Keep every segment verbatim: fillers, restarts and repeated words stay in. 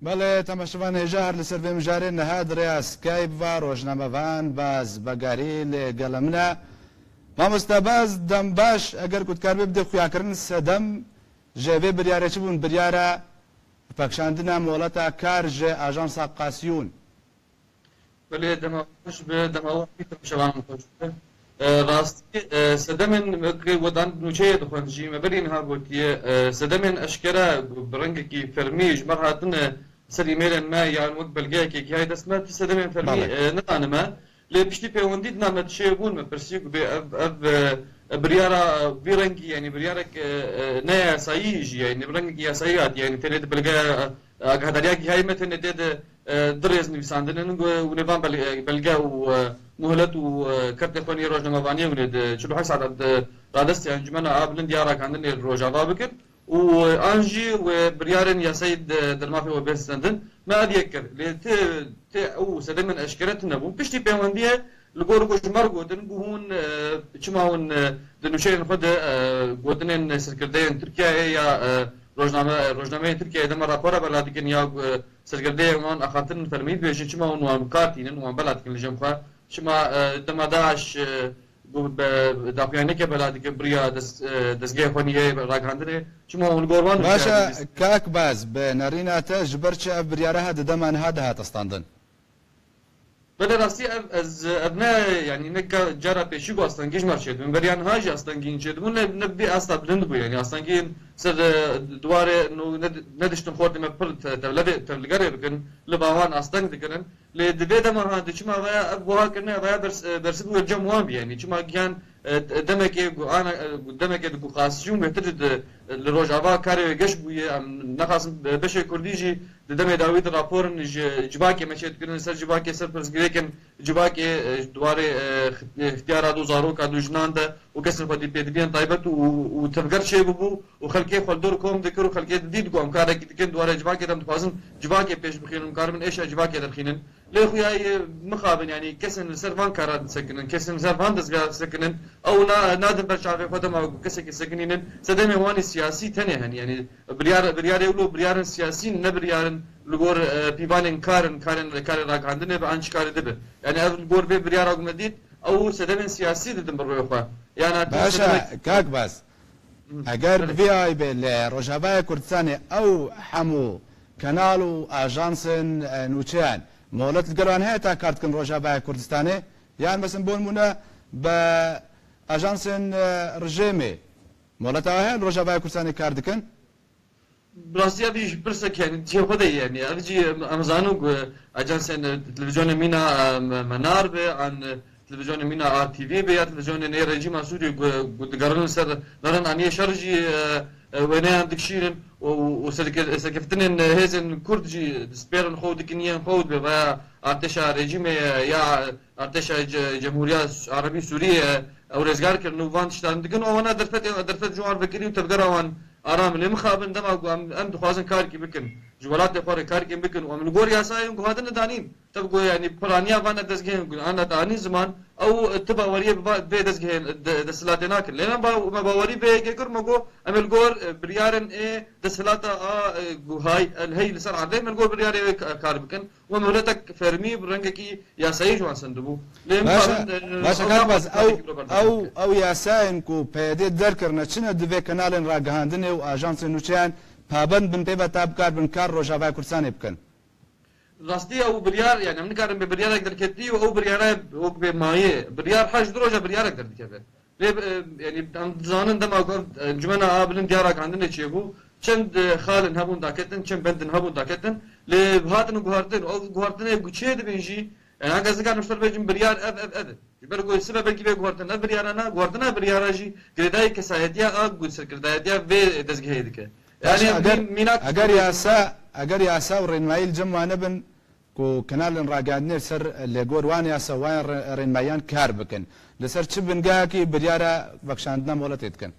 Belê, temaşevan hêja her li ser vê mijarê niha di rêya Skype ve rojnamevan Baz Begarî li gel min e. Mamoste Baz, dem baş, eger ku dikaribê bidê xuyakirin sedem ji vê biryarê çi bûn? Biryara pekşandina mohleta kar ji Ajansa Qasiyûn. Belê, dema xweş be, dema we pî temaşevan xweş be. E, rastî, e, sedemên wek we dan nûçeyê dixwend jî, me berî niha gotiye, e, sedemên eşkere bi rengekî fermî ji me re hatine ser îmeylên me yan wek belgeyekê gihayê dest me, tu sedemên fermî, Belê. e, nedane me. Lê piştî pêwendî di nav me çêbûn, me pirsî ku bê ev, ev, e, biryara, e, vî rengî, yanî biryarek, e, e, ne yasayî jî, yanî bi rengekî yasayî hatiye, yanî tenê di belgeya, e, agahdariya gihayî me tenê tê de, e, du rêz nivîsandin in, û nêvan bel-, e, belge û, e, muhlet û, e, kertê xwe yên rojnamevaniyê hûn ê di çil û heşt saeta di radest encûmena a bilind ya ragihandinê li Rojava bikin û, e, an jî wê biryarên yasayî di, di mafê we bên stendin. Me ev yek kir. Lê ti, ti ew sedemên eşkere tune bûn. Piştî pêwendiyê li gor ku ji me re gotin, ku hûn, e, çima hûn, e, di nûçeyên xwe de, e, gotinên serkirdeyên Tirkiyeyê ya, e, rojname, rojnameyên Tirkiyeyê dema rapora bela dikin ya, e, serkirdeyên wan axaftin fermî dibêjin, çima hûn wan bi kar tînin, wan bela dikin li cem xwe? Çima, e, dema DAIŞ, e, bi, bi daxuyaniyeke bela dike biriya dest, e, destgehê xwe nî yê ragihandinê, çima hûn li gor wan Baş e, nûçeyê bibîstin? Kak Baz, bi nerîna te ji ber çi ev biryara ha di dema niha de hate standin? Belê rastî ev, ez, ev ne, yanî ne ka-, cara pêşî ku astengî ji me re çêdibin. Beriya niha jî astengî çêdibûn, ne, ne bi asta bilind bû, yanî astengiyên ser, e, diwarê nû ne, nediştin xortê me pir te-, tevlevê-, tevligerê bikin, li ba wan asteng dikirin. Lê di vê dema ha di çima veya ev buha kirine, veya bers-, e, bersivî wê cem wan bî, yanî çima gihan, e, demekê ku ana, e, demekê di ku Qasiyûn bêhtir di, li Rojava karê wê geş bûye, em nexasim be-, beşê Kurdî jî di demê dawî de raporin ji civakê me çêdikirin, ser civakê ser pirsgirêkin civakê, e, ji diwarê, e, xit-, e, ixtiyara do zaroka do jinan de û kesên xwedî pêdiviyên taybet û, û tevger çêbibû û xelkê xwe li dor kom dikir û xelkê didît ku em karekî dikin diwarê civakê de em dixwazin civakê pêş bixînin û karibin êşa civakê derxînin. Lê xuya ye mixabin, yanî kesên li ser van kara disekinin, kesên li ser van dezgeha disekinin, ew na-, nadin ber çavê xwe dema ku kesekî sekinînin, sedemê wan ê siyasî tenê hene, yanî biryar-, biryarê wilo biryarên siyasî ne biryarên li gor, e, pîvanên kar in, karên, karê ragihandinê be an çi karê dibe. Yanî ev li gor vê biryara ku me dît, ew sedemên siyasî didin bi rûyê xwe. Yana tu Baş e, sedemekî Kak Baz. Hı. Eger bi Belê. vî aybê li Rojavaya Kurdistanê ew hemû kanal û ajansên, e, nûçeyan molet li gel wan heye ta kar dikin Rojavaya Kurdistanê? Yan mesin bo nimûne bi ajansên, e, rejêmê moleta we heye li Rojavaya Kurdistanê kar dikin? Bi rastî ev jî pirsek, yanî cihê xwe de ye, yanî ev jî em, em zanin ku ajansên, e, televîzyonê mîna, e, me-, Menar be, an, e, televîzyonê mîna A T V be ya televîzyonên ê rejîma Sûriyê ku, ku digerin li ser nerin aniyê şer jî, e, e, wêneyan dikişînin û, û serke-, serkeftinên hêzên Kurd jî dispêrin xwe û dikin yên xwe û dibe veya artêşa rejîmê ya artêşa ce-, Cemhuriya Erebî Sûriyê ew rêzgar kirin û van tiştan dikin û wana derfetê, derfet ji wan vekirî û tevgera wan aram. Lê mixabin dema ku em, em dixwazin karkî bikin, ji welatê xwe re karkî bikin û em li gor yasayên ku hatine danîn, Tev ku, yanî, piraniya van dezgehên ku ana danî ziman, ew ti baweriyê bi va-, vê dezgehên de-, desthilatê nakin. Lê me ba-, me bawerî vê yekê kir, me got, em ê li gor, e, biryarên ê desthilata a, e, ku hay, el hey li ser erdê, me li gor biryarê wê ka-, kar bikin. Û em muhletek fermî bi rengekî yasayî ji wan sendibû. Lê Baş e, mixabin, e, baş e, ew Kak Baz, naxwazin ew, karek berdewam ew, bikin. ew yasayên ku P Y D derkirine çi ne divê kanalên ragihandinê û ajansên nûçeyan pabend bin pê ve ta bikar bin kar Rojavaya Kurdistanê bikin? Rastî ew biryar, yanî em nikarin bê biryarek derketî û ew biryara wek bê mayê. Biryar her ji du roja biryarek derdikeve. Lê, e, yanî em dizanin dema ku ev, e, encûmena a bilind ya ragihandinê çêbû, çend, e, xalin hebûn daketin, çend bendin hebûn daketin, lê hatin guhartin û ev guhartinê ku çê dibin jî, yanî anka ez nikarim ji te re bêjim biryar ev, ev, ev e. Ji ber ku sibe belkî vê guhartin, ev biryara na, guhartina biryara jî girêdayî kesayetiya a ku serkirdayetiya vê dezgehê dike. Baş, Yanî eger, mî-, mînak eger yasa, eger yasa û rênmayî li cem wan nebin ku kanalên ragihandinê li ser lêgor wan yasa, wan re-, rênmayiyan kar bikin, li ser çi bingehekî biryara vekişandina moletê dikin?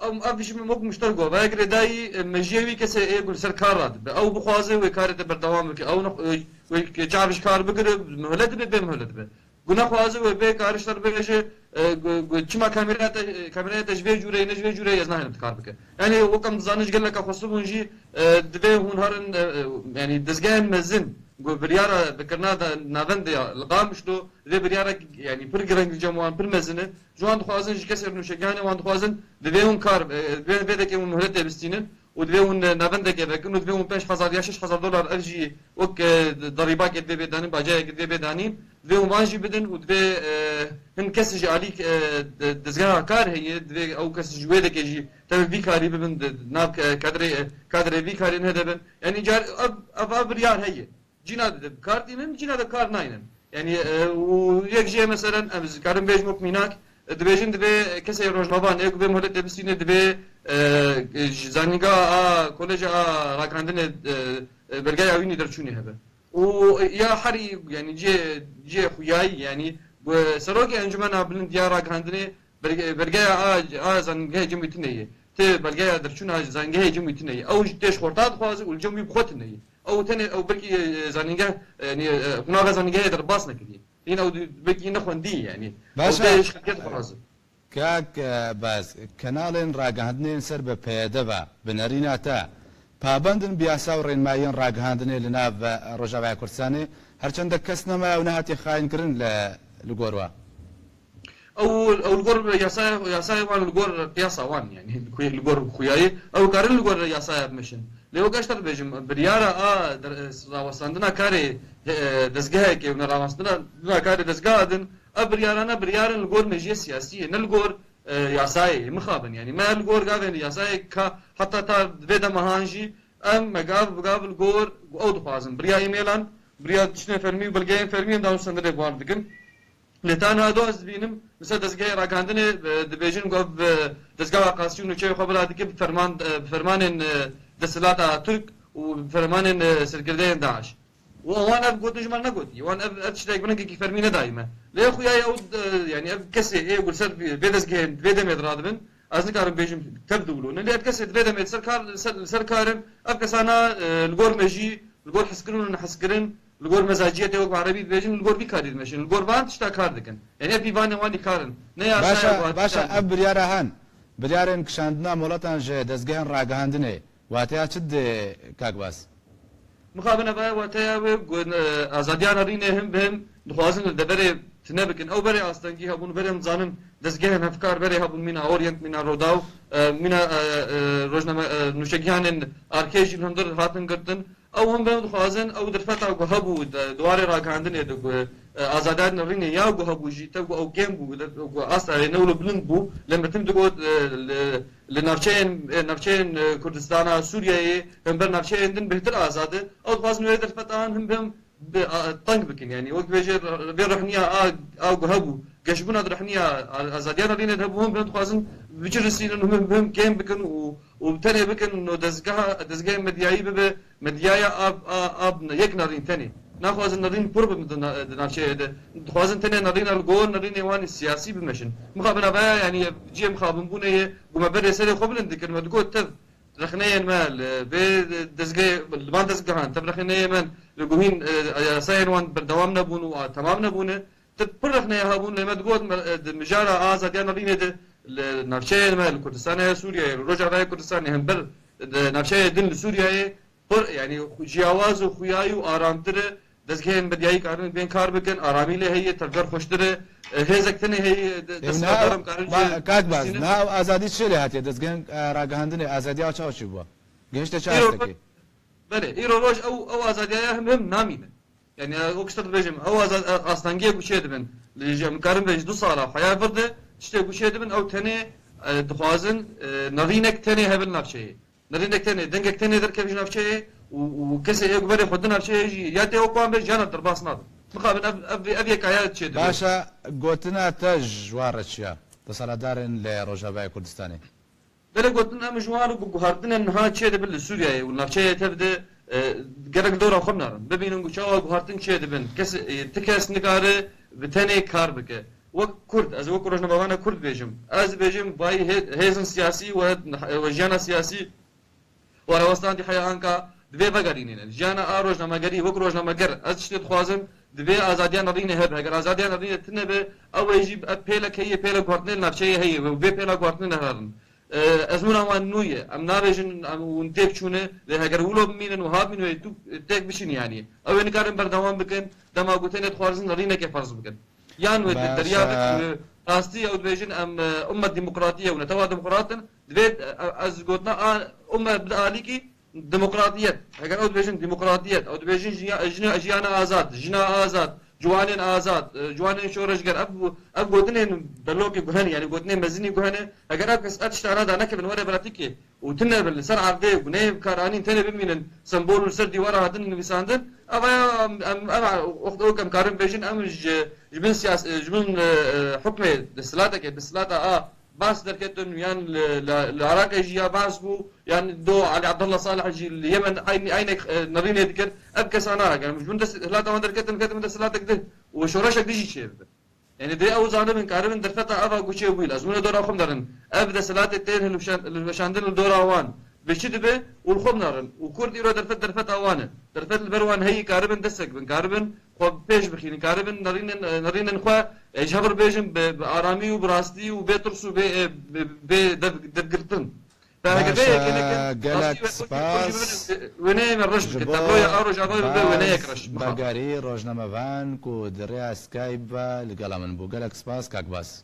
Ew, ev jî min wek muşter got, vaya girêdayî, e, mejiyê wî kesê ê ku li ser kar radibe. Ew bixwaze wê karê te berdewam bike. Ew ne, e, wê çav ji kar bigire, muhlet dibe, bê muhlet dibe. Ku nexwaze wê bê karê ji te re bêje, E, gu-, gu-, çima kameraya te, kameraya te ji vê cûreyê ne ji vê cûreyê ez nahenim tu kar bike. Yanî wek em dizanin ji geleka xwestin bûn jî, e, divê hûn herin, e, e, yanî dezgehên mezin ku biryara bikirina de navendê ya li Qamişlo, divê biryarek yanî pir gireng li cem wan pir mezin e. Ji wan dixwazin ji kesê nûşegihanê wan dixwazin divê hûn kar, e, vê, vê dekê hûn muhletê bistînin. û divê hûn navendekê vekin û divê hûn pênc hezar ya şeş hezar dolar ev jî wek, e, derîbakê divê bê danîn, bacayekê divê bê danîn, divê hûn van jî bidin û divê, e, hin kes ji alî, e, de-, dezgeha kar heye, divê ew kes ji wê dekê jî tevî vî karî bibin, di nav, e, kadrê, e, kadrê vî karî nehede bin. Yanî car ev, ev, ev biryar heye. Cîna de kar dînin, cîna de kar naynin. Yanî, e, û yek jê meselen, em dikarin bêjin wek mînak, e, dibêjin divê kesê rojnavan, ê ku vê muhletê bistîne, divê, e, ji zanîngeha a koleja a ragihandinê, e, e, belgeya wînî derçûnê hebe. Û ya herî, yanî cê, cê xuyayî, yanî, e, serokê Encûmena Bilind ya Ragihandinê, Belge-, belgeya a, a zanîngehê cem wî tune ye. Ti belgeya derçûna zanîngehê cem wî tune ye. Ew ji tê ji xorta dixwaze û li cem wî bi xwe tune ye. Ew tenê, ew belkî, e, zanîngeh, e, yanî, e, qunaxa zanîngehê derbas nekiriye. Yine ew di-, belkî nexwendî, yanî. Baş e. Ew tê ji xelkê dixwaze. Kak, e, Baz, kanalên ragihandinên ser bi P Y D ve, bi nerîna te, pabend in bi yasa û rênmayên ragihandinê li nav, e, Rojavaya Kurdistanê, her çende kes nemaye û nehatiye xayînkirin li, li gor we? Ew, ew li gor yasaya, yasaya wan, li gor qiyasa wan, yanî, li gor xuyayê, ew karin li gor yasaya bimeşin. Lê wek ez te dibêjim, biryara a der-, rawestandina karê, e, dezgehekê û nerawestandina karê dezgeha din, ev biryarane biryar in li gor mejiyê siyasî ye, ne li gor, e, yasayê ye. Mixabin, yanî, me li gor gavên yasayê ka heta ta vê dema han jî em me gav bi gav li gor ew dixwazin. Biriya e-mailan, biriya tiştên fermî û belgeyên fermî em da hûn sendirê bi wan dikin. Lê ta niha do ez dibînim, li ser dezgehê ragihandinê, e, dibêjin ku ev, e, dezgeha qasî û nûçeyê xwe bila dike bi ferman, e, bi fermanên, e, desthilata Tirk û bi fermanên, e, serkirdeyên DAIŞ. Û wan ev gotin ji me negotiye. Wan ev, ev tiştek bi rengekî fermî nedayî me. Lê xuya ye ew, e, yanî ev kesê ê ku li ser vê, vê dezgehê, vê demê de radibin, ez nikarim bêjim tev diwilone. Lê ev kesê di vê demê li ser kar, li ser, li ser kar in, ev kesana, e, li gor mejî, li gor hezkirin û nehezkirin, li gor mezaciyetê wek bi erebî dibêjin, li gor vî karî dimeşin, li gor van tişta kar dikin. Yanî ev pîvanên wan î kar in. Ne yasaya Başa, guhatî başa, kar ev biryara han. Biryarên kişandina moletan ji dezgehên ragihandinê. Wateya çi dide, Kak Baz? Mixabin ev aya wateya wê ku, e, azadiya nerînê him bi him dixwazin li deverê tune bikin. Ew berê astengî hebûn, berê em dizanin dezgehên hevkar berê hebûn, mîna Orient, mîna Rodaw, e, mîna, e, e, rojname, e, nûçegihanên arkê jî li hundir hatin girtin. Ew him bi him dixwazin ew derfeta ku hebû di, di warê ragihandinê de ku, e, azadiya nerînê ya ku hebû jî tev ku ew kêm bû, de, ku asta wê ne wilo bilind bû, lê me tim digot, e, li, li navçeyên, e, navçeyên, e, Kurdistana, Sûriyeyê, hember navçeyên din bêhtir azad e. Ew dixwazin wê derfetan him bi him bi, a, teng bikin. Yanî wek dibêje, vê rehniya a, a ku hebû, geşbûna di rehniya a, azadiya nerînê de hebû, him bi him dixwazin bicirisînin, him bi him kêm bikin û, û tenê bikin no dezgeha, dezgehê medyayî bibe, medyaya a, a, a yek nerîn tenê. Naxwazin nerîn pir bibin di na-, di navçeyê de. Dixwazin tenê nerîna li gor nerînê wan ê siyasî bimeşin. Mixabin avaya, yanî cihê mixabinbûnê ye, ku me berê serê xwe bilind dikir, me digot tev rexneyên me li vê dezgehê, li van dezgehan, tev rexneyê me li guhîn, e, yasayên wan berdewam nebûn û, a, temam nebûne. Ti pir rexneya hebûn, lê me digot, me, e, di mijara azadiya nerînê de li navçeyên me, li Kurdistanê ya Sûriyeyê, li Rojavayê Kurdistanê, hember di navçeyê din li Sûriyeyê, pir, yanî, jiyawaz û xuyayî û aramtir e. Dezgehên medyayî karin bên kar bikin, aramî lê heye, tevger xweştir e. E, hêzek tenê heye, de-, Ê, desthilatdar niha, em karin ba-, jî Kak Baz, bistînin. Niha ew azadî çi lê hatiye? Dezgehên, e, ragihandinê, azadiya çawa çi bû? Gihişte çi Îro, asteke? Belê, îro roj ew, ew azadiya ya him him namîne. Yanî, e, wek ji te dibêjim, ew aza-, e, astengiyê ku çê dibin, li ji em karin bêjin du sala xwe ya vir de, tiştê ku çê dibin, ew tenê, e, dixwazin, e, nerînek tenê hebe li navçeyê. Nerînek tenê, dengek tenê derkeve ji navçeyê û, û kesê ê ku berê xwe di navçeyê jî ya tê wek wan be, jiyana derbas nabe. Mixabin ev, ev, ev yekaya çê dibe. Baş e, gotina te ji wan re çi ye? Desthilatdarên li Rojavayê Kurdistanê. Belê gotin em ji wan re ku guhartinên niha çê dibin li Sûriyeyê û navçeyê tev de, e, gerek li dora xwe binarin. Bibînin ku çawa guhartin çê dibin. Kes, e, ti kes nikare bi tenê kar bike. Wek Kurd, ez wek rojnamevana Kurd bêjim. Ez dibêjim vayî hê-, hêzin siyasî we, we jiyana siyasî we rawestandî heya anka divê vegerînînin. Jiyana a rojnamegerî wek rojnameger ez tiştê dixwazim, Divê azadiya nerînê hebe. Heger azadiya nerînê tune be, ew ê jî ev pêlek heye, pêlek guhertinê li navçeyê heye û vê pêla guhertinê neherin. E, ezmûna wan nû ye. Em nabêjin em hûn têk çûne, lê heger wilo bimînin û ha bimînin wê tû têk biçin yanî. Ew ê nikarin berdewam bikin, dema ku tenê dixwazin nerînekê ferz bikin. Yan wê di Baş derya e. Rastî ew dibêjin em e, ummet demokratî ye û netewa demokrat in. Divê e, ez gotina a, ummet bi alîkî demokratiyet. Heger ew dibêjin demokratiyet, ew dibêjin jiya- jina- jiyana azad, jina azad, ciwanên azad, e, ciwanên şoreşger, ev, ev gotinên belokê guhen, yani gotinên mezinî guhene, heger ev kes ev tiştana da nekevin were veratîkê û tune bin li ser erdê, guneyê bi kar anîn tenê bimînin, sembol li ser dîwara hatin nivîsandin, ev aya em, em, em, wexta wek em karin bêjin, em ji, ji bin siyas-, ji bin, e, e, hukmê desthilateke, desthilata a Baas derketin, yan li, li, li Iraqê jî ya Baas bû, yan do Ali Abdullah Salih jî li Yemen eyn-, eynek, e, nerînê dikir. Ev kesana, yani ji bin dest, hilata wan derketin, ketin dest hilatek din. Û şoreşek dijî çêbibe. Yani dê ew zanibin, karibin derfeta eva ku çêbûyî. Lazim e dora xwe binerin. Ev desthilatê tên hilweşan-, hilweşandin li dora wan. Bi çi dibe? Û li xwe binerin. Û Kurd îro derfet, derfeta wan e. Derfet li ber wan heyî, karibin destek bin, karibin xwe pêş bixînin, karibin nerînên, nerînên xwe, e, ji hev re bêjin bi, bi aramî û bi rastî û bê tirs û bê, e, bê, bê dev, devgirtin. Te heke vê Baş e, yekê nekin, gelek rastî we, spas. Wêneyê me reş ji bike, bo tabloya a Rojavayê bibe wêneyek baş reş. Miha. Begerî rojnamevan ku di rêya Skype ve li gela min bû. Gelek spas, kak Bas.